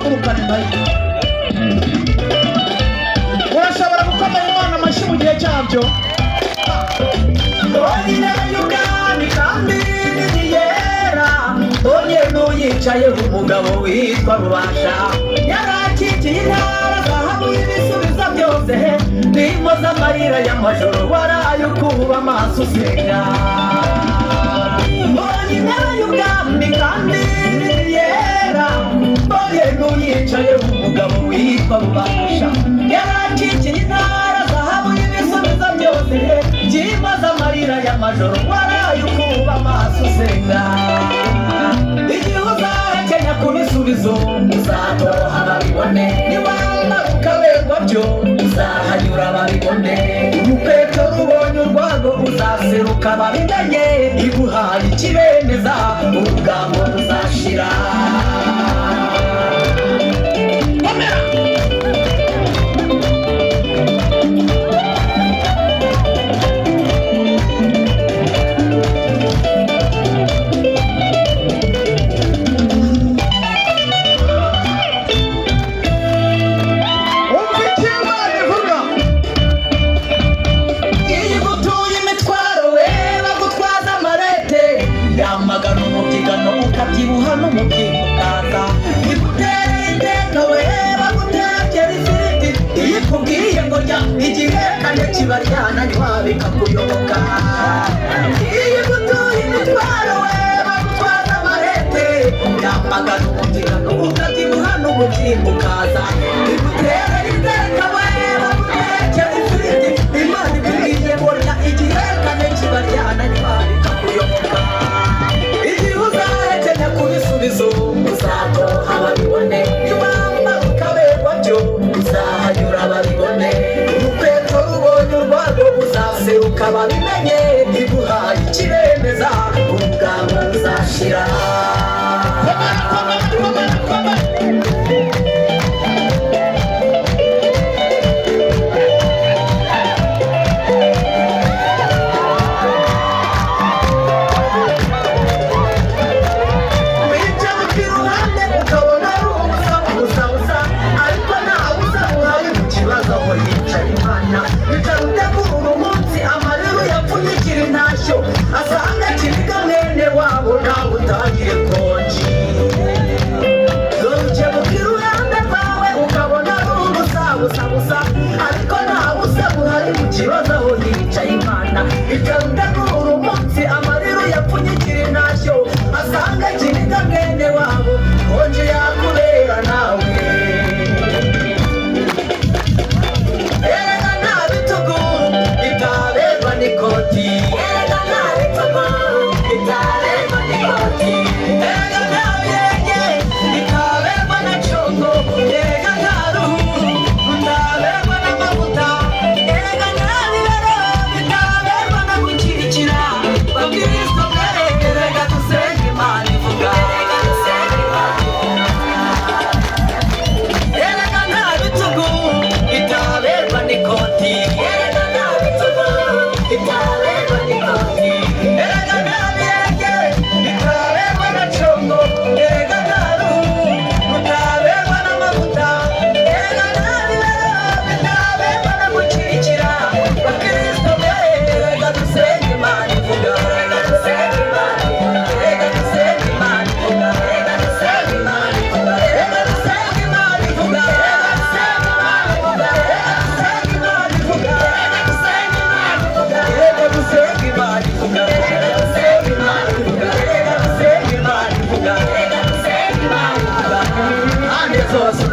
Muhagurukane nayo. Urashobora gukomera Imana amashyi mu gihe cyabyo. Mbonye y'ubwami kandi nini yera, mbonye n'uyicayeho, umugabo witwa Rubasha. Yarakikiye intara, zahabu y'ibisubizo byose, n'impoza amarira y'amajoro waraye ukuba amaso usenga. Mbonye intebe y'ubwami kandi nini yera, mbonye n'uyicayeho, umugabo witwa Rubasha. Yarakikiye intara, zahabu y'ibisubizo byose, byimaze amarira y'amajoro waraye ukuba amaso usenga. Igihe uzahekenya ku bisubizo, uzatoha babibone. Niwamara ukaberwa byo, uzahanyura babibone. Urukweto rubonye urwago, uzaseruka babimenye. Iguhaye ikibemeza, urugambo ruzashira. Komera. Umva icyo Imana ivuga. Iyo igutuye imitwaro, we bagutwaza amarete, yamagana umubyigano, ukabyibuha n'umubyimba ukaza. Igutereye iteka, we bagutekera ifiriti. Iyo ikubwiye ngo jya, igihekane kibaryana bikakuyoboka. Iyo igutuye imitwaro, we bagutwaza amarete, yamagana umubyigano, ukabyibuha n'umubyimba ukaza. Igutereye iteka, we bagutekera ifiriti. Imana ikubwiye ngo rya, igihekane kibaryana bikakuyoboka. Igihe uzahekenya ku bisubizo, uzatoha babibone. Niwambara ukaberwa byo, uzahanyura babibone. Urukweto rubonye urwago, uzaseruka babimenye. Iguhaye ikibemeza, urugambo ruzashira. Komera, komera, komera, komera. Wicaye iruhande ukabona ari ubusa busa busa, ariko nta busa buhari mu kibazo aho yicaye Imana. Bicara utegura umunsi, amarira uyapfunyikira intashyo, asanga kiniga mwene wabo, nawe utangire konji. Ukebuka iruhande rwawe ukabona ari ubusa busa busa, ariko nta busa buhari mu kibazo aho yicaye Imana. Icara utegura umunsi, amarira uyapfunyikira intashyo, asanga kiniga mwene wabo, konji yakubera nawe. Erega nta bitugu bitaberwa n'ikoti. Erega nta bitugu bitaberwa n'ikoti. Erega nta birenge bitaberwa na congo. Erega nta ruhu rutaberwa n'amavuta. Erega nta bibero bitaberwa no gukirikira. Bakristo mwe, erega dusenge Imana ivuga. Erega dusenge Imana ivuga. Erega nta bitugu bitaberwa n'ikoti. Erega nta bitugu bitaberwa n'ikoti. Erega nta birenge bitaberwa na congo. Erega nta ruhu rutaberwa n'amavuta. Erega nta bibero bitaberwa no gukirikira. Bakristo mwe, erega dusenge Imana ivuga. Erega dusenge Imana ivuga. Erega dusenge Imana ivuga. Erega dusenge Imana ivuga. Erega dusenge Imana ivuga. Erega dusenge Imana ivuga. Erega dusenge Imana ivuga. Erega dusenge Imana ivuga. Erega dusenge Imana ivuga. Erega dusenge Imana ivuga. Erega dusenge Imana ivuga. Impande zose.